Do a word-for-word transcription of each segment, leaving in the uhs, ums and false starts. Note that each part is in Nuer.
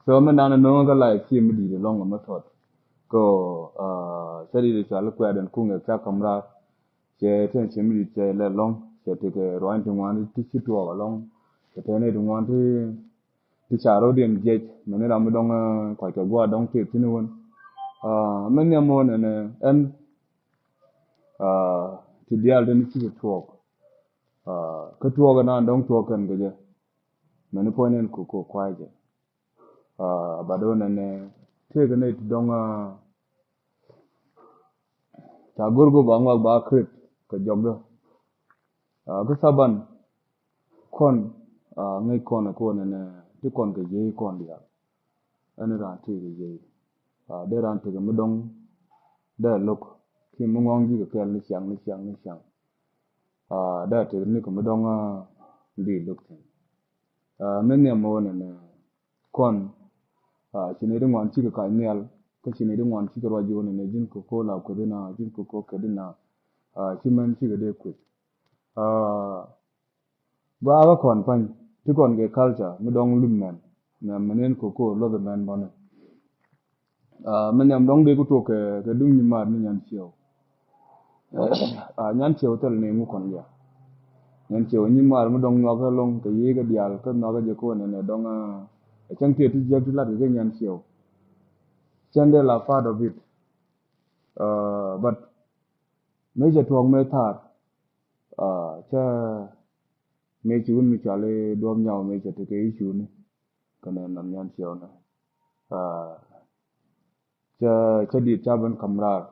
So mɛ nan nööŋä kä live ci mi di̱i̱t ɛlɔ̱ŋ ɛmɛ thɔt. Kɛ ɣöö cä di̱i̱t ɛ cɔal i̱ Kuɛɛt ɛn Kuŋ ɛ ca ka̱m raar. Cɛ tɛn ci mi di̱i̱t cɛ lɛ ɛlɔ̱ŋ, cɛ tekɛ ruany ti ŋuan ti ci tuɔɔk ɛlɔ̱ŋ. Cɛ tɛn ti ŋuan ti ti ca ro̱diɛn jiɛc mɛni ram mi dɔ̱ŋ kɔc kɛ gua̱a̱r dɔ̱ŋ tëë thi̱n wän. Mɛ nhiam wä nɛnɛ ɛn ti diaal tin cikɛ tuɔɔk. Kä tuɔɔk ɛnan dɔ̱ŋ tuɔɔk kɛn kɛ jɛ. Mɛni puɔ̱ny nɛn kɛ kɛ kuay jɛ. But wä nɛnɛ tëëkɛ nɛy ti dɔ̱ŋ ca go̱r go̱ ba ŋuak ba kret kɛ jɔkdä. Kä thaban kɔn ŋäc kɔn ɛ kɔn ɛnɛ ti kɔn kɛ jiey kɔn diaal. Ɛn raan tëëkɛ jiey dee raan tëëkɛ mi dɔ̱ŋ dee lo̱k kiɛ mi ŋɔ̱ŋ ji̱ kɛ kɛɛl ni ciaŋ ni ciaŋ ni ciaŋ. Dee tëëkɛ ni kɛ mi dɔ̱ŋ di lo̱k thi̱n. Mi nhiam mi wä nɛnɛ kɔn ci nɛy ti ŋuan cikɛ kac nhial kä ci nɛy ti ŋuan cikɛ ruac ji̱ wä nɛnɛ ji̱n kɛ ko̱ la kueth ina ji̱n kɛ ko̱ kɛt ina. Ci mɛn cikɛ dee kueth. Gɔaa kä kɔn pa̱ny ti kɔn kɛ culture mi dɔ̱ŋ lum mɛn mɛ mɛn in kɛ ko̱ luɔth mɛn bɔni. Mɛ nhiam dɔ̱ŋ dee ku tuɔk kɛ duŋ nyimaar ni Nyanciɛw. Nyanciɛw thil ni ŋu kɔn jɛ. Nyanciɛw nyimaar mi dɔ̱ŋ nyuak kä loŋ kɛ yiëë kɛ diaal kä nhɔakä jɛ ko̱n ɛnɛ dɔ̱ŋ. Ɛ cäŋ tiɛt ti jiäk ti lat kɛ kɛ Nyanciɛw. Cɛn dee la part of it. But mëë cɛ tuɔɔk mëë thaar. Cä mëë ci wun mi cuali duɔ̱ɔ̱p nyaw mëë cɛ tekɛ i̱ cuni. Kɛnɛ nam Nyanciɛw nɛ. Cä cä dit ca ben ka̱m raar.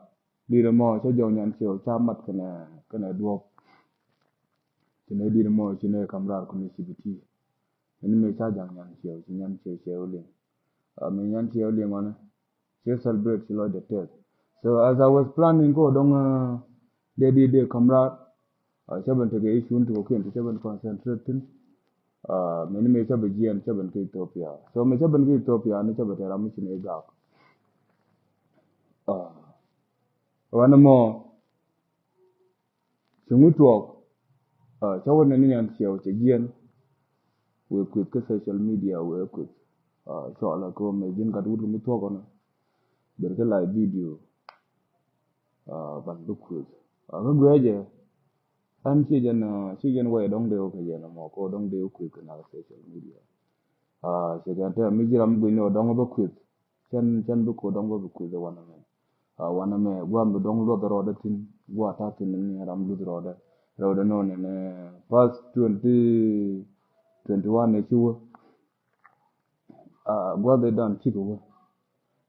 Dit ɛmɔ cä jɔw Nyanciɛw ca mat kɛnɛ kɛnɛ duɔ̱ɔ̱p. Ci nɛ dit ɛmɔ ci nɛ ka̱m raar kuni ci bi ti. Ɛn mëë ca ja̱ŋ Nyanciɛw ci Nyanciɛw cɛ wä liŋ. Mëë Nyanciɛw liŋ ɔnɛ. Ci celebrate ci lɔcdɛ tɛth. So as I was planning ko dɔŋ dee di dee ka̱m raar. Cä ben tekɛ i̱ cun ti kɔkiɛn ti cä ben concentrate thin. Mɛni mëë cä ben jiɛn cä ben kä Ethiopia. So mëë cä ben kä Ethiopia ni cä ben tɛ ram mi ci ni gak. Wanɛ mɔ Ci ŋu tuɔɔk cä wä nɛn ni Nyanciɛw cɛ jiɛn. Wëë kueth kä social media wëë kueth. Cɔɔlɛ kɛ wä mɛ ji̱n gat wut kɛ mi thuɔ̱k ɔnɔ. Ber kä live video. Ban bi kueth kä guiɛ jɛ. Ɛn ci jɛn ci jɛn wɛy dɔ̱ŋ dee wä kɛ jɛn ɛmɔ kɛ wä dɔ̱ŋ dee wä kueth kɛ nakä social media. Cɛ kɛn tɛ mi ji̱ ram guic ni wä dɔ̱ŋ wä bä kueth. Cɛn cɛn bi ko̱ dɔ̱ŋ bä bi kueth wanɛ mɛ. Wanɛ mɛ gua̱a̱m bi dɔ̱ŋ luɔth rɔɔdɛ thi̱n gua̱a̱ ta̱ thi̱n ni ram luth rɔɔdɛ. Rɔɔdɛ nɔ nɛ nɛ past twenty twenty one nɛ ci wä. Gua̱a̱th ɛ dan cikɛ wä.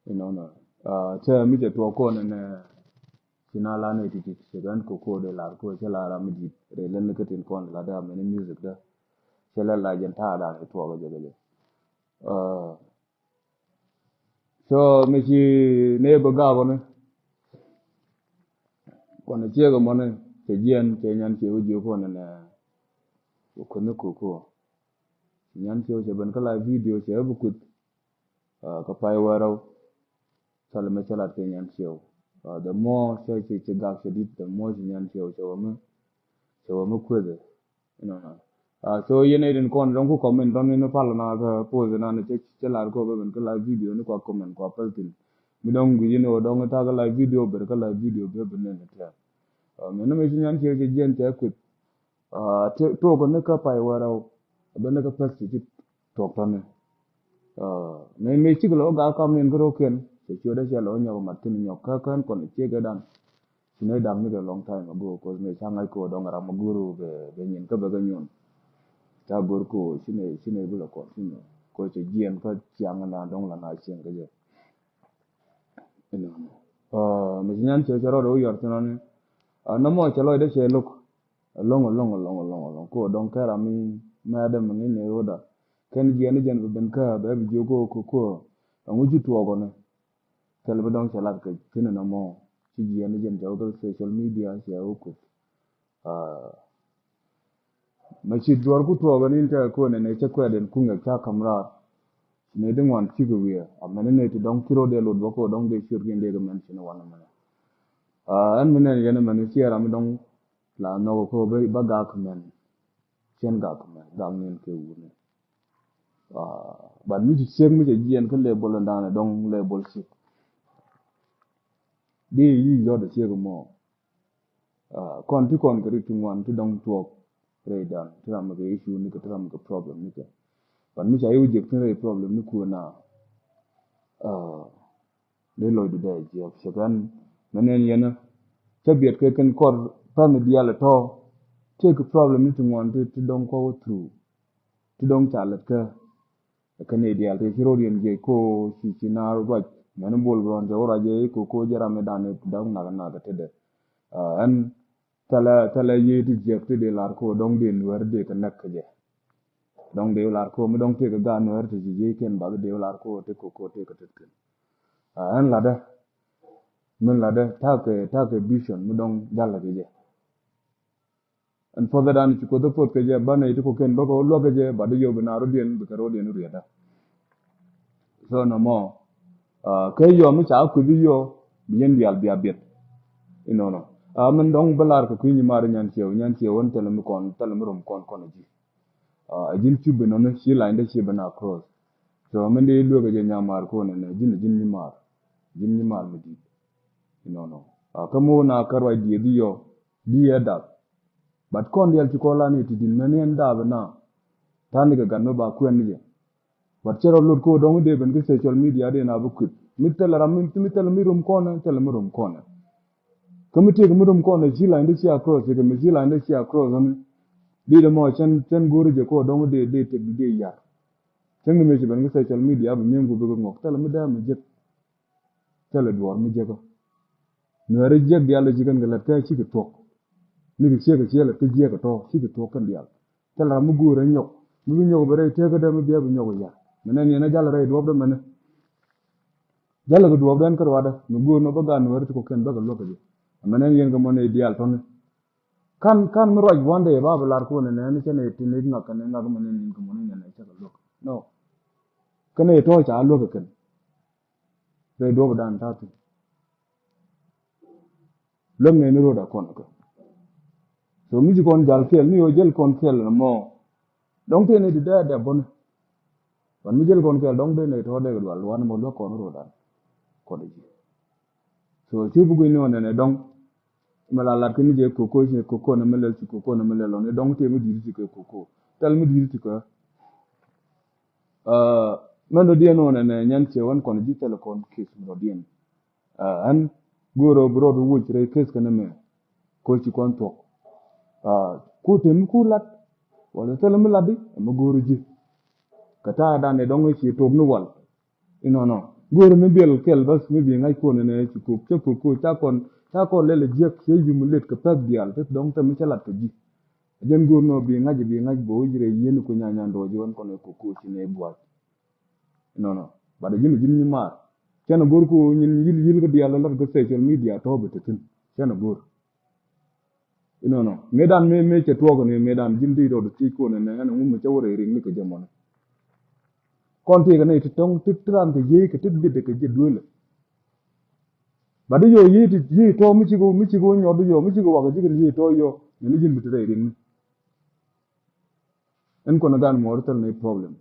Inɔnɔ cɛ mi cɛ tuɔɔk kɔn nɛ nɛ ci na la nɛ ti̱ti̱ cɛ gɛn ko̱ ko̱ dee lar ko̱ cɛ lar ram mi di̱t rɛ lɛn ni kä tin kɔn la dee amɛni music dɛ. Cɛ lɛ la jɛn ta̱a̱ dan ɛ tuɔɔk ɛ jɛ kɛ jɛ. So mi ci nɛ bä gak ɔni. Kɔn ciek ɛmɔni cɛ jiɛn cɛ nyan ciek jiök kɔn nɛ. Kɛ kueth ni koko nyan ciek cɛ ben kä live video cɛ bi kueth. Kä pay wɛrɛw. Thal mɛ cɛ lat kɛ nyan ciek. The more cɛ ci gak cɛ dit the more ci nyan ciek cɛ wä mi cɛ wä mi kueth. Inɔnɔ. So yɛn ɛ din kɔn dɔŋ ku comment dɔŋ in pal na kä post na ni cɛ cɛ lar ko bɛ ben kä live video ni kua comment kua pal tin. Mi dɔŋ guic in wä dɔŋ ta kä live video ber kä live video bɛ ben ni tɛ. Mi ni mi ci nyan ciek cɛ jiɛn cɛ kueth. Tok ni kä pay wɛrɛw bɛ ni kä pal ci ci tok tɔni. Mi mi cik lɔ ga kam nin kä rokiɛn cɛ ciöt dɛ cɛ lɔ nyɔk mat tin nyɔk kä kän kɔn ciek ɛ dan. Ci nɛ dam ni kɛ long time ago, cause mɛ ca ŋa̱c kɛ wä dɔŋ ram ago ru bɛ bɛ nyin kä bɛ kɛ nyun. Ca gor ko ci nɛ ci nɛ bi lɛ kɔn ci nɛ ko cɛ jiɛn kä ciaŋ na dɔŋ la na ciɛn kä jɛ. Inɔ mɛ ci nyan cɛ cɛ rɔɔdɛ wä yɔr ci nɔni. Nɔmɔ cɛ lɔcdɛ cɛ lo̱k. Loŋ loŋ loŋ loŋ loŋ ko dɔŋ kɛ ram mi mɛ dɛm mi ŋi̱n ni roda. Kɛn jiɛn ni jɛn bi ben kä bɛ bi jiök ko ko ko. Ɛŋu ci tuɔɔk ɔni. Thil bi dɔ̱ŋ cɛ lat kɛ thi̱n ɛnɔ mɔ ci jiɛn ni jɛn cɛ wä kä social media cɛ wä kueth. Mɛ ci duɔr ku tuɔɔk ɛn in tɛk kuɛn ɛn ɛ cä kuɛt ɛn kuŋ ɛ ca ka̱m raar. Ci nɛ di ŋuan cikɛ wiɛ a mɛn in ɛ ti dɔ̱ŋ ci ro̱d ɛ lot bä ko dɔ̱ŋ dee ciöt kiɛn dee kɛ mɛn ci ni wanɛ mɛn. Ɛn mi nɛn yɛn ɛmɛn ci ɛ ram mi dɔ̱ŋ la nhɔk ɛ ko bä gak mɛn. Cien gak mɛn gak nin kɛ wuni. Ah, but mi ci ciek mi cɛ jiɛn kä level in danɛ dɔŋ level ciek. Di yi yɔt ciek mɔ. Ah, kɔn ti kɔn kɛ ri ti ŋuan ti dɔŋ tuɔk rɛy dan ti ram kɛ issue ni kɛ ti ram kɛ problem ni kɛ. But mi ca yi wä jiɛk tin rɛy problem ni kuɛ na. Ah, di lɔcdu dee jiɛk cɛ kɛn mɛ nɛn yɛn. Cä biɛt kɛ kɛn kɔr pɛn diaal tɔ. Ti kɛ problem ni ti ŋuan ti ti dɔŋ kɔ wä through. Ti dɔŋ ca lät kä. Kä ni diaal ti ci rot yɛn jiɛc ko ci ci na ruac mɛn bol bi rɔn cɛ wä ruac jɛ ko ko jɛ ram mi dan ni dɔŋ nak nak ti dɛ. Ah, ɛn thɛlɛ thɛlɛ yiëë ti jiɛk ti dee lar ko dɔŋ dee nuɛr dee kɛ näk kɛ jɛ. Dɔŋ dee lar ko mi dɔŋ tëëk gaat nuɛr ti ci jiëc kɛn bak dee lar ko ti ko ko tëëk kɛ tet kɛn. Ah, ɛn ladɛ min ladɛ takɛ takɛ vision mi dɔŋ jalɛ kɛ jɛ. Ɛn puɔth ɛ dan ci kuoth ɛ puɔth kɛ jɛ banɛ ti ko kɛn bak luak kɛ jɛ ba di yop bi na rot yɛn bi kɛ rot yɛn riɛtdä. So nɔmɔ, ah, kɛ yɔ mi ca kui̱dhi yɔ bi yɛn diaal bia biɛt. Inɔnɔ. Ah, min dɔŋ bi lar kɛ kui̱ nyi mar nyan ciɛw, nyan ciɛw wän thilɛ mi kɔn, thilɛ mi rom kɔn kɔn a ji̱. Ah, a ji̱n cubi nɔni ci lany dee ci ben across. So min dee luek a jɛ nyamar ko nɛ nɛ ji̱n a ji̱n nyi mar. Ji̱n nyi mar mi di̱i̱t. Inɔnɔ. Ah, kä mi wä na kä ruac diɛ di yɔ di yɛ dak. But kɔn dial ci kɔn la ni ti din mɛ ni ɛn dap na. Tani kɛ gat mi ba kuɛn ni jɛ. But cɛ rɔ lot ko dɔŋ dee ben ki social media dee na bi kuit. Mi thɛlɛ ram mi, mi thɛlɛ mi rom kɔnɛ, thɛlɛ mi rom kɔnɛ. Kä mi tëëk mi rom kɔnɛ ci lany dee ci across kɛ mi ci lany dee ci across ni. Di dee mɔ cɛn, cɛn go̱o̱ri jɛ ko dɔŋ dee, dee tëk dee yar. Cɛn ni mi ci ben ki social media bi miɛn ku bi ki ŋɔk thɛlɛ mi dee mi jek. Thilɛ duɔɔr mi jiäkä. Nuɛɛri jiäk diaal ɛ ci kɛn kɛ lät kɛ cikɛ thuɔ̱k. Ni kɛ ciek kɛ ciek lät kä jiäk kɛ tɔ̱ cikɛ thuɔ̱k kɛn diaal. Thilɛ ram mi guur ɛ nyɔk mi bi nyɔk bɛ rɛy tëëkä dee mi biɛ bi nyɔk ɛ ya̱r. Mɛ nɛn yɛn ɛ jal rɛy duɔ̱ɔ̱p dee mɛni. Jal kɛ duɔ̱ɔ̱p dee ɛn kä ruaadä mi guur nɔ bä gaat nuɛɛri ti kɔ kɛn bä kɛ luäk kɛ jɛ. Mɛ nɛn yɛn kɛ mɔn ɛ diaal tɔ̱ni. Kan kan mi ruac wandɛ ba bi lar kuɔn ɛ nɛn cɛ nɛ tin ɛ ŋak kɛn ɛ ŋak mɛ nɛn yɛn kɛ mɔn ɛ nɛn ɛ cɛ kɛ luäk. No. Kɛn ɛ tɔ̱ ca luäk kɛ kɛn. Rɛy duɔ̱ɔ̱p dan ta̱a̱ thi̱n. Luäk nɛy ni rot a kɔn kä. So mi ci kɔn jal kɛɛl ni ɣöö jäl kɔn kɛɛl nɔmɔ. Dɔ̱ŋ tëë ni ti dee a dɛp bäni. Wan mi jäl kɔn kɛɛl dɔ̱ŋ dee nɛy tɔ̱ dee kɛ dual wan mɔ luäk kɔn rot an. Kɔn i̱ ci. So ci bi guic ni ɣöö nɛnɛ dɔ̱ŋ. Mɛ la lat kä ni jɛ koko ci koko nɛ mɛ lɛl ci koko nɛ mɛ lɛl ɔni dɔ̱ŋ tëë mi di̱i̱t ti kɛ koko. Thɛl mi di̱i̱t ti kɛ. Mɛn dɔ̱diɛn ɣöö nɛnɛ nyɛn ciɛ wän kɔn ji̱ thɛl kɔn ki̱th mi dɔ̱diɛn. Ɛn go̱o̱r ɣöö bi rɔɔd wuc rɛy ki̱th kɛn ɛmɛ. Koci kɔn thuɔ̱k. Ku tëë mi ku lat wala thɛl mi lat di ɛmɛ go̱o̱r ji̱. Kɛ ta̱a̱ dan ɛ dɔ̱ŋ ci tok ni wal. Inɔnɔ go̱o̱r mi biɛl kɛl bäth mi bi ŋa̱c kuɔn ɛnɛ ci kok cä kok kok ca kɔn ca kɔn lɛl ɛ jiäk cɛ yum lët kɛ pɛ̈th diaal tet dɔ̱ŋ thɛm mi cä lat kɛ ji̱. Jɛn go̱o̱r nɔ bi ŋa̱c bi ŋa̱c bo̱o̱c rɛy yieen ku nyanyan dɔɔc ɣän kɔn ɛ kok kok ci nɛ buac. Inɔnɔ bat ɛ ji̱n ɛ ji̱n nyi maar. Cɛn ɛ go̱o̱r ku nyin yil yil kä diaal ɛ lat kä social media tɔ̱ bi te thi̱n. Cɛn ɛ go̱o̱r. Inɔnɔ mëëdan mëë mëë cɛ tuɔɔk ni mëëdan ji̱n di rɔɔd ti kuɔn ni nɛn ŋu mi cɛ wä rɛy riŋ ni kɛ jɛ mɔni. Kɔn ti kɛ ni ti tɔŋ ti ti ran kɛ yiey kɛ ti bi de kɛ jɛ duëlɛ. Ba di yɔ yiey ti yiey tɔ mi ci kɛ mi ci kɛ wä nyɔt di yɔ mi ci kɛ wak kɛ ji̱ kɛ yiey tɔ yɔ ni ni ji̱n bi ti rɛy riŋ ni. Ɛn kɔn gan muɔɔri thil ni problem.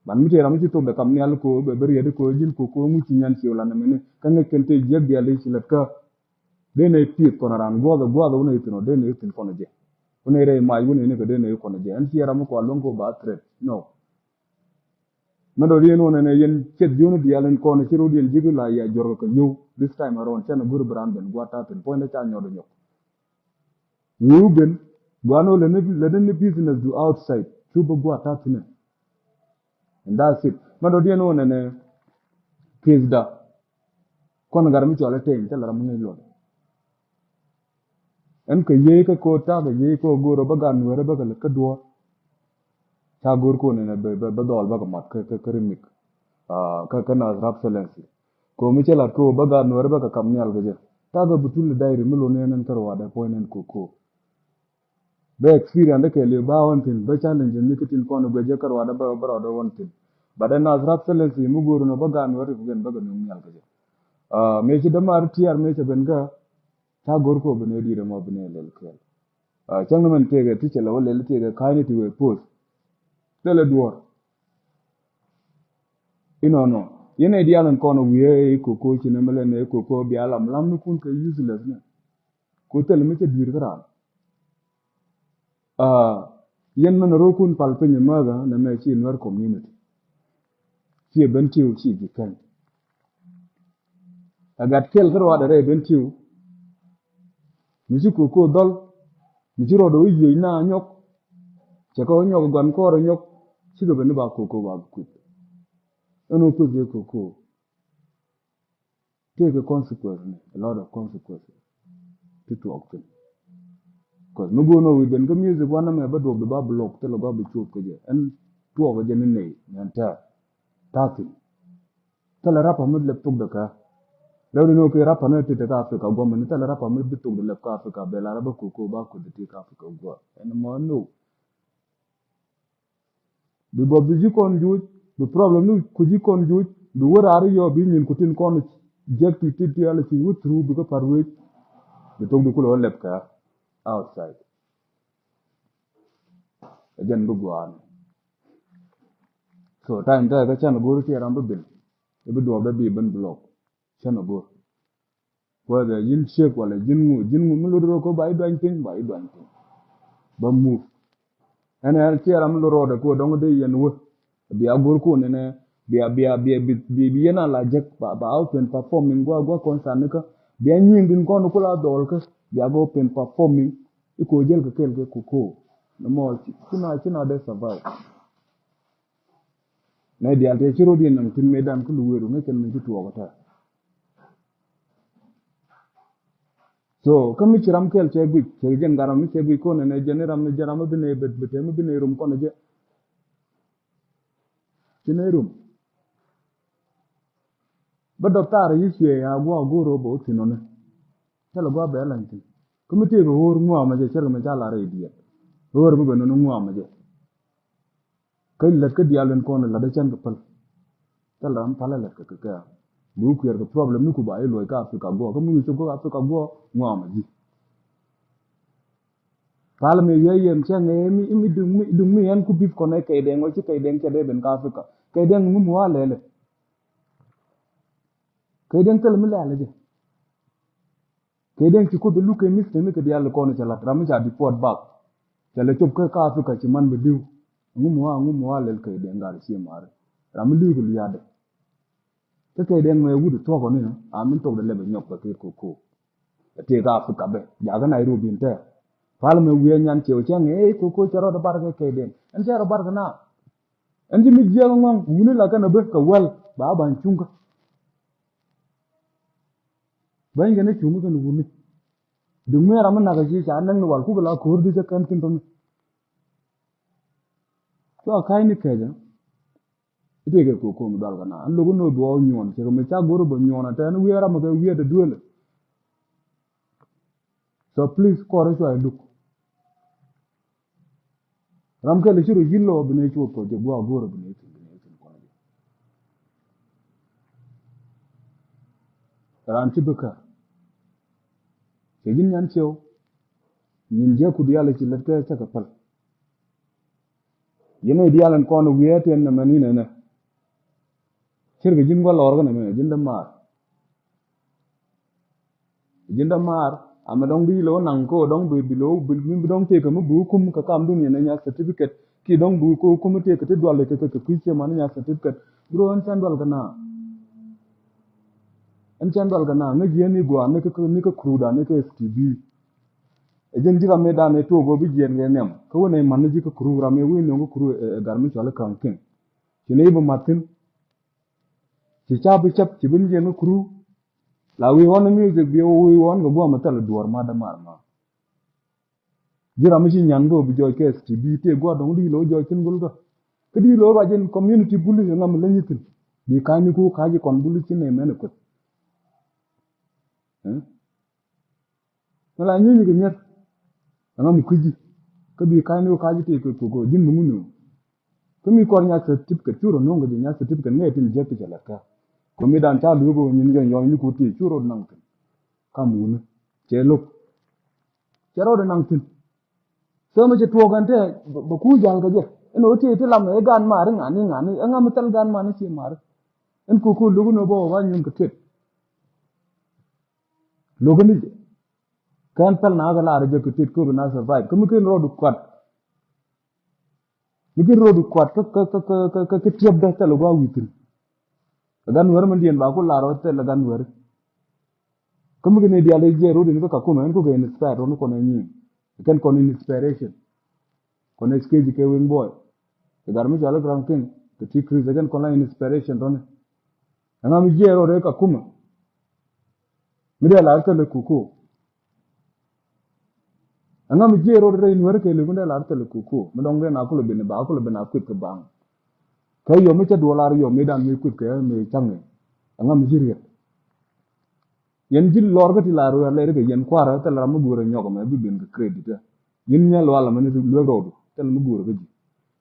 Ban mi tëë ram mi ci thok bɛ kam nhial ko bɛ bɛ riɛt ko ji̱n ko ko ŋuci nyan ciw lan mini kä ŋäc kɛn tëë jiäk diaal i̱ ci lät kä. Dee nɛ pieth kɔn ran guɔth guɔth wunɛ ithin ɔ dee nɛ ithin kɔn jɛ. Wunɛ rɛy mac wunɛ ni kɛ dee nɛ kɔn jɛ ɛn ci ram mi kua luäŋ ko ba threat no. Mɛ dɔ rien wunɛ nɛ yɛn cieth jioni diaal in kɔn ci rot yɛn ji̱k la ya jɔr kɛ yow this time around cɛn a guri bi ran ben guat ta thin puɔ̱ny dee ca nyɔt nyɔk. Wi̱i̱ ben guan wä lɛ ni business du outside cu bi guat ta thin. And that's it. Mɛ dɔ̱diɛn wä nɛnɛ ki̱thda. Kɔn gat mi cɔl ɛ teny thilɛ ram mi ŋäc luɔt. Ɛn kɛ yiey kä ko̱o̱t ta̱a̱ kɛ yiey kä go̱o̱r ɛ bä gat nueerä bä kɛ lät kä duɔ̱ɔ̱r. Ca go̱o̱r ko̱o̱n ɛn bä dhɔl bä kɛ mat kä kä kä rimik. Kä kä nath rap silensi. Ko̱o̱m mi cä lat ko̱o̱ bä gat nueerä bä kɛ kam nhial kɛ jɛ. Ta̱a̱ kɛ bi tul ɛ dayri mi lon ɛn ɛn kä ruaadɛ puɔ̱ny ɛn ko̱o̱ ko̱o̱. Bä experience dä kɛɛliw ba ɣɔn thi̱n bä challenge ni kä tin kɔn guɛc jɛ kä ruaadä bä bä rɔɔdä ɣɔn thi̱n. But ɛn nath rap silensi mi go̱o̱r nɔ bä gaan wä rik ben bä kɛ nuŋ nhial kä jɛ. Mëë ci dämaar tiɛɛr mëë cɛ ben kä ca go̱r kɔ ben ɛ di̱i̱t ɛmɔ ben ɛ lɛl kɛɛl. Cäŋ ni mɛn tëëkɛ ti cɛ lɛ wä lɛl tëëkɛ ka̱a̱cni ti wee poth. Thilɛ duɔ̱ɔ̱r. Inɔnɔ. Yɛn ɛ diaal in kɔn wiee i̱ koko ci ni mi lɛ ni koko bia lam lam ni kun kɛ useless ni. Ko thil mi cɛ dui̱r kä raan. Ah, yɛn mɛn rokun pal piny määthä nɛ mɛ ci Nuer community. Ci ben tiw ci ji̱ kɛn. A gat kɛl kä ruaadɛ rɛy ben tiw. Mi ci koko dhɔl. Mi ci rɔɔdɛ wä yiec na nyɔk. Cɛ kɛ wä nyɔk guan kɔɔr nyɔk. Cikɛ ben ni ba koko ba kuth. Ɛn wä kuth yɛ koko. Tëëkɛ consequence ni, a lot of consequences ti tuɔɔk thin. Cause mi go̱o̱n ɔ wi̱i̱ ben kä music wanɛ mɛ bä duɔk bi ba block thilɛ gɔaa bi cuɔp kä jɛ. Ɛn tuɔɔk jɛ ni nɛy nɛn tɛ̈r ta̱thi̱n. Thilɛ rapper mi lɛp thok dɛ kä. Rɛw ni nɔ kɛ rapper ni ti te kä Africa guɔmɛ ni thilɛ rapper mi bi thok dɛ lɛp kä Africa bɛ lar bä koko ba kut ti kä Africa guɔ. Ɛn mɔ no. Bi gɔp bi ji̱ kɔn juuc, bi problem ni ku ji̱ kɔn juuc, bi wä raar yɔ bi nyin ku tin kɔn jek ti ti ti ala ci wä through bi kä par wec. Bi thok di kulɛ wä lɛp kɛ outside. Ɛ jɛn bi gua̱a̱n. So time tɛ kä can go̱r ti ram bi bil. Ibi duɔp dɛ bi ben block. Cän a go̱r. Whether ji̱n ciek wala ji̱n ŋu, ji̱n ŋu mi lot rɔ ko ba i̱ duany piny, ba i̱ duany piny. Ba move. Ɛn ɛ ciɛ ram mi lot rɔ dɛ ko dɔŋ dee yɛn wä. Bia go̱r ko nɛnɛ, bia, bia, bia, bi, bi, bi yɛn a la jek, ba, ba open performing gua, gua concert ni kä. Bia nyiŋ din kɔn ku la dhɔl kä, bia go open performing. Iko jel kä kel kä ku ko. Nɛ mɔ, ci, ci na, ci na dee survive. Nɛ dial tɛ ci rot yɛn naŋ tin me dan ku lu wëru, ŋä kɛn mi ci tuɔɔk tä. So kä mi ci ram kɛl cɛ guic, cɛ jɛn gat ram mi cɛ guic kɔn nɛ jɛn ram mi jɛn ram mi bi nɛ bet bet mi bi nɛ rum kɔn jɛ. Ci nɛ rum. Bä dɔp tar yi ciɛ ya gua goro bä thin nɔni. Cɛ lɛ gua bɛ lan thin. Kä mi tëë bɛ wor ŋuam jɛ cɛ mi ca lar idiɛt. Wor mi bɛ nɔni ŋuam jɛ. Kä lät kä diaal in kɔn lät ɛ cɛn kɛ päl. Thil ram päl ɛ lät kɛ kɛ kɛ. Bi wä kuɛɛr kɛ problem ni ku ba i̱ luɔc kä Africa guɔ. Kä mi wi̱i̱ cop kä Africa guɔ ŋuam a ji̱. Päl mi wi̱i̱ yɛn cɛ ŋɛ mi, mi duŋ mi, duŋ mi ɛn ku bip kɔn ɛ kɛy dɛŋ wä ci kɛy dɛŋ cɛ dee ben kä Africa. Kɛy dɛŋ ŋum wa lɛlɛ. Kɛy dɛŋ thil mi lɛlɛ jɛ. Kɛ den ci Kuoth luk kɛ mistake ni kɛ diaal kɔn cɛ lat ram mi ca deport back. Cɛ lɛ cop kä, kä Africa ci man bɛ diw. Ŋum wa, ŋum wa lɛl kɛ den gar ci mar. Ram mi liw kɛ liadɛ. Kä kɛ den mɛ wut thuɔk ni a min thok de lɛ bɛ nyɔk kɛ kɛ ko ko. Tëë kä Africa bɛ. Ja kä Nairobi in tɛ. Pal mɛ wiɛ nyan cɛ wä cɛ ŋɛ ko ko cɛ rɔ de bar kɛ kɛ den. Ɛn cɛ rɔ bar kɛ na. Ɛn ci mi jiɛk ŋɔŋ wuni la kɛn a bɛ kɛ wɛl ba ban cuŋ kä. Bäny kɛn i̱ cuŋ kɛn wuni. Duŋ mi ram mi nak a ci ca näk ni wal kuk la ko̱r di cä kɛn kin tɔni. Cua ka̱ny ni kɛcä. I̱ tëëkɛ kok ko̱m dual kɛ na an lo̱k in nööth duɔɔk nyuɔn cɛ kɛ mi ca go̱r bä nyuɔn a tɛn wiee ram kɛ wiee dee duëlɛ. So please kɔr i̱ cua iluk. Ram kɛl i̱ ci rɔ yi̱n lɔ bi nɛ cuɔth kɔ jɛ gua̱a̱k go̱o̱r bi nɛ thi̱n bi nɛ thi̱n kɔn jɛ. Ran ci bi kä cɛ ji̱n nyan ciɛw. Nyin jɛ ku diaal i̱ ci lät kɛ cä kɛ päl. Yɛn i̱ diaal in kɔn wiee tiɛn nɛ mɛn inɛ nɛ. Cir kɛ ji̱n gua̱ lɔɔr kɛ nɛ mɛn ji̱n dämaar. Ji̱n dämaar amɛ dɔ̱ŋ bi lo̱w naŋ kä dɔ̱ŋ bi bi lo̱w bi bi dɔ̱ŋ tëëkä mi bi kum kä kam dun yɛn ɛ nya certificate ki dɔ̱ŋ bi kä kum tëëkä ti dual kɛ kɛ kɛ kui̱ ciɛ man nya certificate. Bro ɛn cɛn dual kɛ na. Ɛn cɛn dual kɛ na ŋäc yɛn ni gɔaa ni kä ni kä kruda ni kä S T B. Ɛ ji̱n ji̱ ram mi dan ɛ tuɔk ɔ bi jiɛn kɛ nhiam kä wä nɛ man ni ji̱ kä kru ram mi wi̱i̱ nöŋ kä kru ɛ gar mi cual kä ŋ kiŋ. Ci ni bi mat thi̱n. Ci ca bi cäp ci bin jiɛn kä kru. La wi̱i̱ ɣɔn music bi wi̱i̱ ɣɔn kɛ guam thil duɔr ma dämaar ma. Ji̱ ram mi ci nyan bä bi jɔɔc kɛ S T B tëë gua̱a̱r dɔ̱ŋ di lo̱ jɔɔc thi̱n gul kä. Kä di lo̱ ruac in community buli kɛ ŋam leny thi̱n. Bi ka̱ny ni ku ka̱c kɔn buli ci nɛ mɛn kueth. Ɛ? Mi la nyuny kɛ nyier. Ɛŋa mi kui̱ci kä bi ka̱ny ni wä ka̱c ti kɛ kɛ ji̱n mi ŋun ni wä. Kä mi kɔr nya certificate cu rɔ no̱o̱ŋ kɛ ji̱ nya certificate ŋɛ tin jiäk ti cɛ lɛt kä. Kɛ mi dan ca lueek wä nyin yɔny yɔny ni ku ti cu rɔ naŋ kɛ. Kam wuni cɛ lo̱k. Cɛ rɔ di naŋ tin. Thömɛ cɛ tuɔɔk ɛn te bɛ ku jal kɛ jɛ ɛn ɣöö ti ti lam ɛ gan mari ŋani ŋani ɛŋa mi thɛl gan mani ci mari. Ɛn koko lo̱k ni bä wä ba nyuɔ̱n kɛ tet. Lo̱k ni jɛ. Kɛn pɛl na kɛ lar jɛ kɛ tet kop na survive. Kä mi ken rɔɔdu kuat. Mi ken rɔɔdu kuat kä, kä, kä tiɛpdä thɛl gua wi̱thin. Ɛ gan wɛr mi diɛn ba ku lar ɔ thɛl ɛ gan wɛr. Kä mi ken dial jɛ rɔɔdu ni kä Kakuma ɛn ku kɛ inspire rɔɔdu kɔn ɛ nyiŋ. Kɛn kɔn inspiration. Kɔn ɛ stage kɛ wing boy. Kɛ gar mi cɔal i̱ Frank King kɛ ti Chris ɛ kɛn kɔn la inspiration tɔni. Ɛŋa mi jiɛɛr rɔ rɛy Kakuma. Mi dee lar kɛn ɛ kuku. Ɛŋa mi jiɛɛr rɔ rɛy Nuɛr kɛ li̱w mi dee lar kɛn ɛ kuku. Mi dɔ̱ŋ dee na kulɛ ben ba kulɛ ben a kueth kɛ baŋ. Kɛ yɔ mi cɛ duɔl lar yɔ mi dan mi kueth kɛ mi caŋ. Ɛŋa mi ji̱ riɛt. Yɛn ji̱ lɔr kä ti la ruɛɛr lɛr kɛ yɛn kuarä thil ram mi guurä nyɔk mɛ bi ben kɛ credit ɛ. Yɛn nyɛ lual mɛ ni luek rɔɔdu thil mi guurä kä ji̱.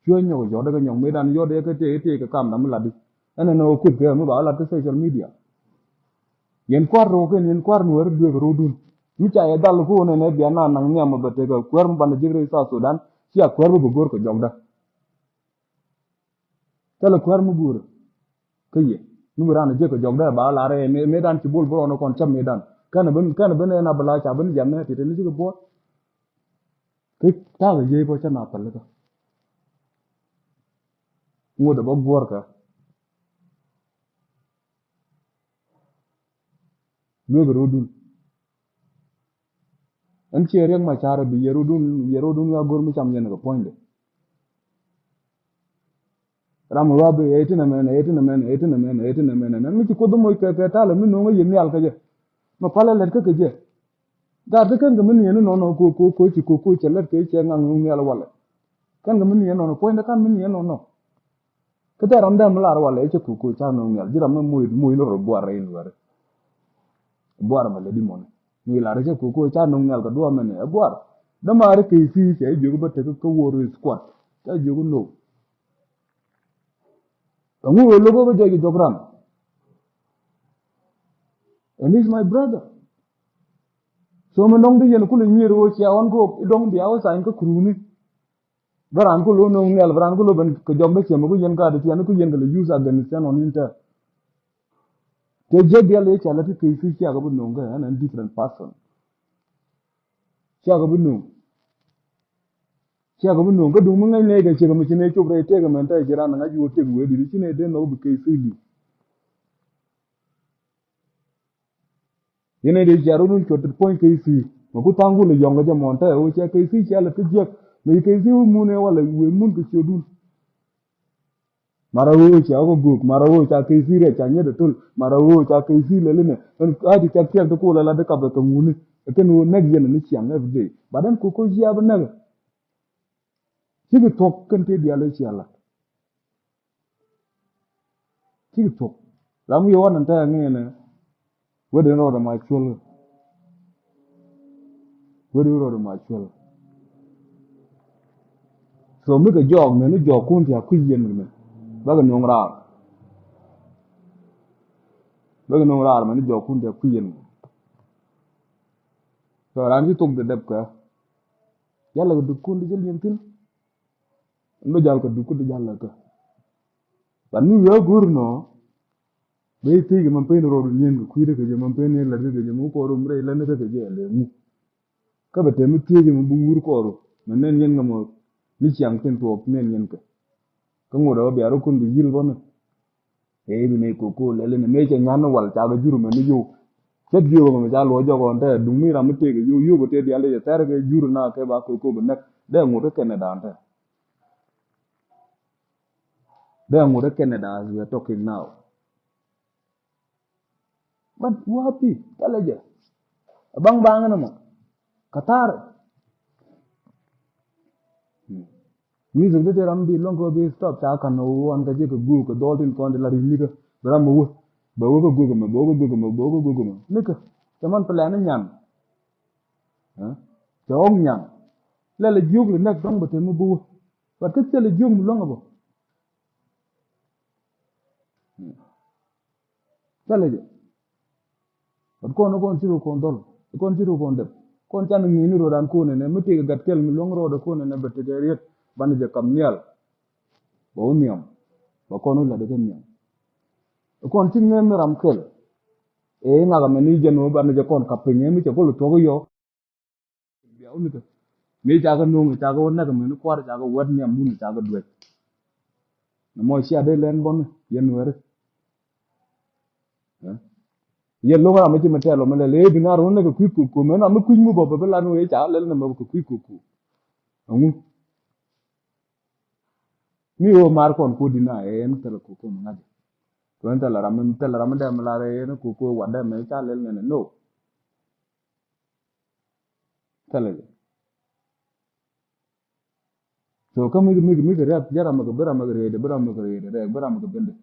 Cuɛ nyɔk jɔt kä nyɔk mëë dan yɔt yɛ kä tëë tëë kɛ kam dam mi lat di. Ɛn ɛn ɔ kuth kɛ mi ba lat kä social media. Yɛn kuar rɔɔk kɛn yɛn kuar nuɛɛr duek rɔɔdun. Mi ca yɛ dhal ku nɛn ɛ bia na naŋ nhiam mɛ bɛ tek ɛ kuɛɛr mi ban ji̱ rɛy South Sudan. Cia kuɛɛr bi bɛ go̱r kɛ jɔkda. Thilɛ kuäär mi guurä kä yɛ mi bi raan a jiäk kɛ jɔk dee ba lar ɛ mëë dan ci bol bi rɔɔn kɔn cäp mëë dan kɛn ben kɛn ben ɛn a bi la ca ben jɛn nɛ ti ti ni cikɛ buɔt. Kä ta̱a̱ kɛ jiäk bä cä na päl kä ŋot ɛ bä guɔr kä. Luekɛ rɔɔdun. Ɛn ciɛ Riɛk Macar bi yɛ rɔɔdun, yɛ rɔɔdun wiak go̱r mi cam yɛn kɛ puɔ̱nydɛ. Ram mi wa bi ɛ tin ɛmɛn, ɛ tin ɛmɛn, ɛ tin ɛmɛn, ɛ tin ɛmɛn. Ɛn mi ci Kuoth moc kɛ kɛ talɛ mi no̱o̱ŋ ɛ yɛ nhial kä jɛ. Mi palɛ lɛt kä kɛ jɛ. Gat ti kɛn kɛ mi niɛn inɔnɔ ko ko ko ci ko ko cɛ lɛt kɛ cɛ ŋaŋ no̱o̱ŋ nhial walɛ. Kɛn kɛ mi niɛn inɔnɔ puɔ̱nydɛ kan mi niɛn inɔnɔ. Kä thɛɛr ram dee mi lar walɛ cɛ kuk kuk ca no̱o̱ŋ nhial ji̱ ram mi moc moc ni rɔ buar rɛy luɛri. Buar mɛ lɛ di mɔni mi lar cɛ kuk kuk ca no̱o̱ŋ nhial kɛ duɔ̱ɔ̱p mɛni ɛ buar. Dämaari kɛ i̱ thi̱i̱ cɛ i̱ jiök bä tek kä wor i̱ squat ca jiök i̱ no̱o̱ŋ. Ɛŋu ɣöö lo̱k ɣä bä jɔc kɛ jɔk ram. And he's my brother. So mi dɔ̱ŋ di yɛn kulɛ nyier ɣöö cia ɣɔn kɛ ɣöö i̱ dɔ̱ŋ bia ɣä sign kä kuruni. Bä raan ku lo̱ no̱o̱ŋ nhial bä raan ku lo̱ ben kɛ jɔk bä ciɛmɛ ku yɛn gaat tiɛn ku yɛn kɛ lɛ use against yɛn ɔn in tɛ. Tɛ jiäk diaal yɛ ca lät ti kec ci ciakɛ bi no̱o̱ŋ kɛ ɛn ɛn different person. Ciakɛ bi no̱o̱ŋ. Ciakɛ bi no̱o̱ŋ kä duŋ mi ŋäc nɛy kɛ ciekɛ mi ci nɛy cop rɛy tëëk ɛmɛn tɛ ci raan ŋa̱c ɣöö tëëk wee di̱t ci nɛy dee nhɔk bi kec ci li̱w. Yɛn ɛ dee cia rot wun cuɔt tet puɔ̱ny kec thi̱i̱ mɛ ku tha̱a̱ŋ ku lɛ yɔ̱ŋ kɛ jɛ mɔn tɛ ɣöö cia kec thi̱i̱ cia lɛ kä jiäk mɛ ci kec thi̱i̱ wä mun ɛ walɛ wëë mun kɛ ciötdun. Mara ɣöö cia wä kä göök mara ɣöö ca kec thi̱i̱ rɛc ca nyet ɛ töl mara ɣöö ca kec thi̱i̱ lɛl inɛ. Ɛn a ti cak tiɛk ti ku lɛ la di kap ɛ kɛ ŋuni ɛ kɛn ɣöö nɛk yɛn ɛ ni ciaŋ every day. But ɛn ku koc cia bi nɛk ɛ. Cikɛ thuɔ̱k kɛn tëë diaal ëë cia lat. Cikɛ thuɔ̱k. Ram wi̱i̱ ɣɔn ɛn tɛ̈ɛ̈ ŋi̱i̱nɛ. Wet in rɔɔdɛ ma cuäl. Wet in rɔɔdɛ ma cuäl. So mi kɛ jɔɔk mɛn ni jɔɔk kun ti a kui̱ yɛn mɛ. Bäkɛ nuɔ̱ŋ raar. Bäkɛ nuɔ̱ŋ raar mɛn ni jɔɔk kun ti a kui̱ yɛn mɛ. So ran ci thok dɛ dɛp kɛ. Yalɛ kɛ duk kun ti jɛ liɛn thi̱n. Ɛn bä jal kɛ duk kä di jal lɛ kä. But ni wi̱i̱ a go̱o̱r nɔ. Bɛ i̱ thiec kɛ man pen rɔɔdu ni̱en kɛ kui̱dä kɛ jɛ man pen ni̱en lät kä kɛ jɛ mi kɔɔr rum rɛy lät kä kɛ jɛ lɛ ŋu. Kä bɛ tɛm i̱ thiec kɛ man bi wur kɔɔr rum mɛ nɛn yɛn kɛ mɔ ni ciaŋ tin tuɔɔk nɛn yɛn kɛ. Kä ŋot ɛ bä bia rɔ kun bi yil bɔni. Ëë bi nɛy koko lɛli ni mëë cɛ nyan ni wal cakɛ jur mɛ ni yow. Cɛ jiök mɛ ca luɔc jɔk ɣɔn tɛ duŋ mi ram mi tëëk yow yow kɛ tëë dial dee cɛ thɛr kɛ jur na kɛ ba koko bi näk dee ŋut kä kɛnɛ dan tɛ. Dee ŋut kä kɛnɛ dan as we are talking now. But wapi tɛlɛ jɛ. Ɛ baŋ baŋ ni mɔ. Kɛ tha̱a̱r. Music di ti ram bi luɔ̱ŋ kɛ bi stop ca kan ɣöö ɣɔn kɛ jɛ kɛ guuk kɛ dhɔl tin kɔn ti la ri̱c nikä bɛ ram mɛ wä bɛ wä kɛ guuk mɛ bɛ wä kɛ guuk mɛ bɛ wä kɛ guuk mɛ nikä. Cɛ man pɛlɛn ni nyan. Cɛ ɣɔk nyan lɛl jiök li nɛk dɔ̱ŋ bɛ te mi bi wä. But kä thilɛ jiök mi luɔ̱ŋ ɛ bä. Thilɛ jɛ. But kɔn kɔn ci rɔ kɔn dhɔl kɔn ci rɔ kɔn dɛp kɔn can ŋi̱i̱ni rɔ dan kɔn ɛnɛ mi tëëk gat kɛl mi luɔ̱ŋ rɔɔdɛ kɔn ɛnɛ bɛ tëëk ɛ riet. Banɛ jɛ kam nhial. Bɛ wä nhiam bɛ kɔn wä lat ɛ kɛ nhiam. Kɔn ci ŋäm ni ram kɛl. Ɛ ŋak amɛ ni jɛ no̱o̱ŋ banɛ jɛ kɔn kap piny ɛ mi cɛ gol tuɔk yɔ. Bia wä mi kä mi ca kɛ no̱o̱ŋ ca kɛ wä näk amɛ ni kuar ca kɛ wɛt ni amdun ca kɛ duec. Nɛ mɔ cia dee lɛn bɔn yɛn wɛri. Yɛ lo̱ŋ ram mi ci mi tɛl ɔ mi lɛl ëë bi nar wä näk kɛ kui̱ koko mɛ na mi kui̱ ŋu bɔ bɛ bi lan wee ca lɛl nɛ mɛ kɛ kui̱ koko. Ɛŋu mi ɣöö mar kɔn ku dina ɛ ɛn thilɛ koko mi ŋa̱c. Kɛ ɛn thilɛ ram mi thilɛ ram mi dɛm lar ɛ ɛn koko wat dɛm ɛ ca lɛl nɛnɛ no. Thilɛ jɛ. So kä mi mi mi kɛ riat jɛ ram mi kɛ bi ram mi kɛ riat bi ram mi kɛ riat rɛ bi ram mi kɛ bende.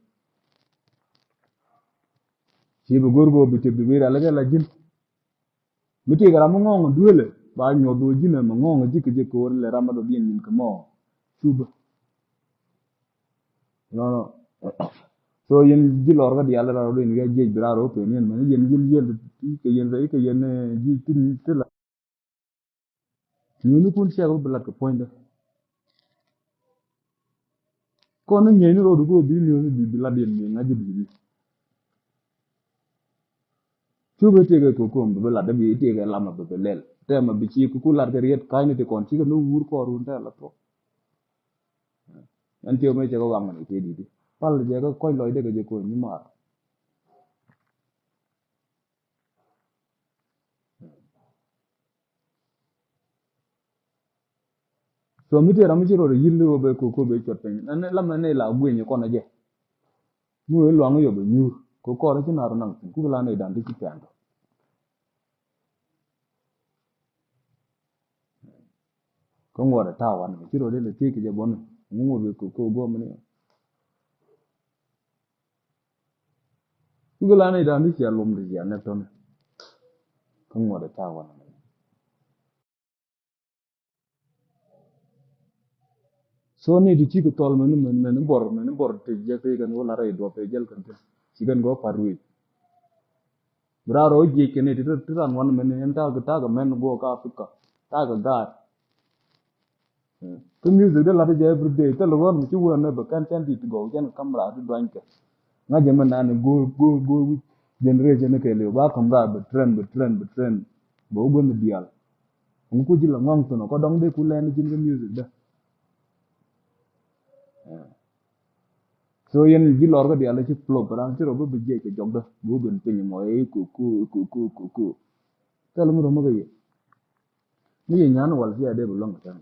Ci bi go̱r go̱ bi tep bi bi rial kɛ la ji̱n. Mi tëëkɛ ram mi ŋɔ̱ɔ̱ŋ duëlɛ ba nyuɔth wä ji̱n ɛmɛ ŋɔ̱ɔ̱ŋ ji̱ kɛ jɛ ko̱o̱r lɛ ram mi dɔ̱diɛn nyin kɛ mɔ. Cupä. Nɔnɔ. So yɛn ji̱ lɔr kä diaal ran rɔ in kɛ jiɛc bi ran rɔ pen yɛn mɛn yɛn ji̱ yɛn kɛ yɛn rɛy kɛ yɛn ji̱ tin ti la. Nyuunikun ciɛk bi lat kɛ puɔ̱nydä. Kɔn ni ŋiɛcni rɔɔdu kɛ bi niööni bi bi lat yɛn ŋiɛc ŋa̱c ji̱ bi bi. Cu bi tiɛkɛ kokom bi bi lat dee bi tiɛkɛ lam a bi bi lɛl tɛmɛ bi ci ku lat kɛ riet ka̱cni ti kɔn cikɛ ni wur kɔɔr wun tɛl a thuɔk. Ɛn tiɛw mëë cɛ kɛ waŋ ni tëë di̱t pal jɛ kɛ kɔc lɔcdɛ kɛ jɛ ko̱n nyi maar. So mi tëë ram mi ci rot a yi̱l wä bɛ koko bɛ cuɔt piny ɛn lam ɛn ila gui̱ny kɔn a jɛ. Mi wee luaŋ yɔ bɛ nyuur kɛ kɔr ci nar naŋ piny kuk la nɛy dan ti ci pɛn tɔ. Kä ŋuɔt ɛ ta̱a̱ wan ci rot ilɛ thiec kɛ jɛ bɔni ŋuŋ wä bɛ koko guɔmini. Kuk la nɛy dan ti ci a lom ti ci a nɛk tɔni. Kä ŋuɔt ɛ ta̱a̱ wan. So ni ti ci kɛ thɔl mɛn mɛn mɛn bɔr mɛn bɔr ti jɛ kɛ kɛn wä lar rɛy duɔp ɛ jɛl kɛn ti ci kɛn gɔ par wi̱i̱. Bi raa rɔ jiɛc kɛn ti ti ran wan mɛn ɛn ta̱a̱ kɛ ta̱a̱ kɛ mɛn guɔ ka Africa ta̱a̱ kɛ gaat. Kä music dee lat jɛ every day thil ruɔn mi ci wä nɛ bɛ kɛn cɛn dit gɔw cɛn kamera ti duany kɛ. Ŋa̱ jɛ mɛn nani go̱o̱r go̱o̱r go̱o̱r wi̱c generation ni kɛ liw ba kamera bɛ trend bɛ trend bɛ trend bɛ wä guänh diaal. Ŋu ku ji̱ la ŋɔŋ thunɔ kɔ dɔŋ dee ku lɛn ji̱n kä music dä. So yɛn ji̱ lɔr kä diaal ci plop ran ci rɔ bi bi jiɛc kɛ jɔk dä bi wä ben piny mɔ ɛ ku ku ku ku ku ku. Thil mi rɔ mi kɛ yɛ mi yɛ nyan wal ci a dee bi lɔŋ kɛ tɛn.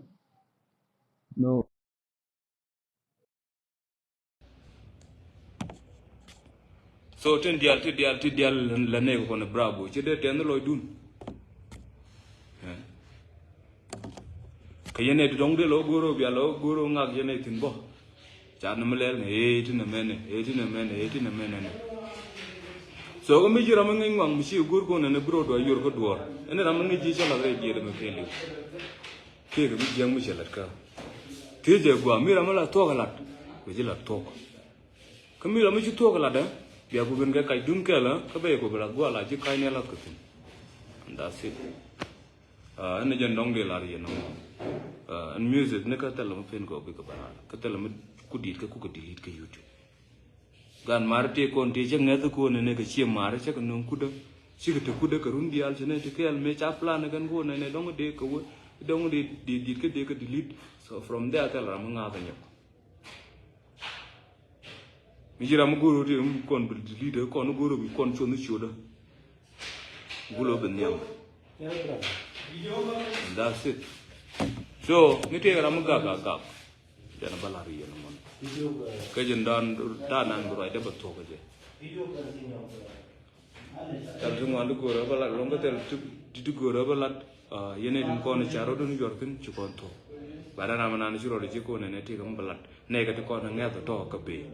No. So tin dial ti dial ti dial la ne ko ne bravo ci de ten lo dun. Ka yene di dong de lo goro bia lo goro ngak yene tin bo. Ca ne melel ne e ti ne mene e ti ne mene e ti ne mene ne. So ko mi jira ma ngi ngwang mi ci gur ko ne ne bro do yor ko duor. Ene ram ngi ji ca la re di de me pele. Ke ke mi jeng mi ca la ka. Ti je gwa mi ram la to ka lat. Ko ji la to. Kä mi la mi ci thuɔk lat ɛ bia ku ben kɛ kac dun kɛl ɛ kä bɛ yɛ ku bi la gual a ji̱ kac ni a lath kä thin. And that's it. Ɛn jɛn dɔŋ di lar yɛn ɔ. Ɛn music ni kä thɛl mi pen kɛ ɔ bikɛ bä ral kä thɛl mi ku dit kä ku kɛ delete kä YouTube. Gan mar ti kɔn ti cä ŋɛth kɔn ni kɛ cie mar cä kɛ no̱ŋ kudä. Cikɛ te kudä kɛ run diaal cɛ ni ti kɛɛl mëë ca plan kɛn kɔn ni dɔŋ di kɛ wä dɔŋ di dit kä di kɛ delete. So from there thɛl ram mi ŋa̱th ɛ nyɔk. Mi ci ram mi go̱o̱r ti mi kɔn bi delete kɔn go̱o̱r bi kɔn cuɔth ni ciötdä. Gulo bi nhiam. And that's it. So mi tëëk ram mi gak gak gak. Jɛn a bä lar yɛn mɔn. Kä jɛn dan dan nan bi ruacdä bä thuɔk kä jɛ. Thɛl ti ŋuan ti go̱o̱rä bä lat lɔŋ kä thɛl ti ti go̱o̱rä bä lat. Yɛn ɛ tin kɔn ca rɔ̱dun yuɔr thi̱n ci kɔn thuɔ̱k. Ba dan ram nan ci rɔ̱d ci kɔn ɛn ɛ ti kɛ mi bä lat nɛ kɛ ti kɔn ŋɛth tɔ̱ kä pee.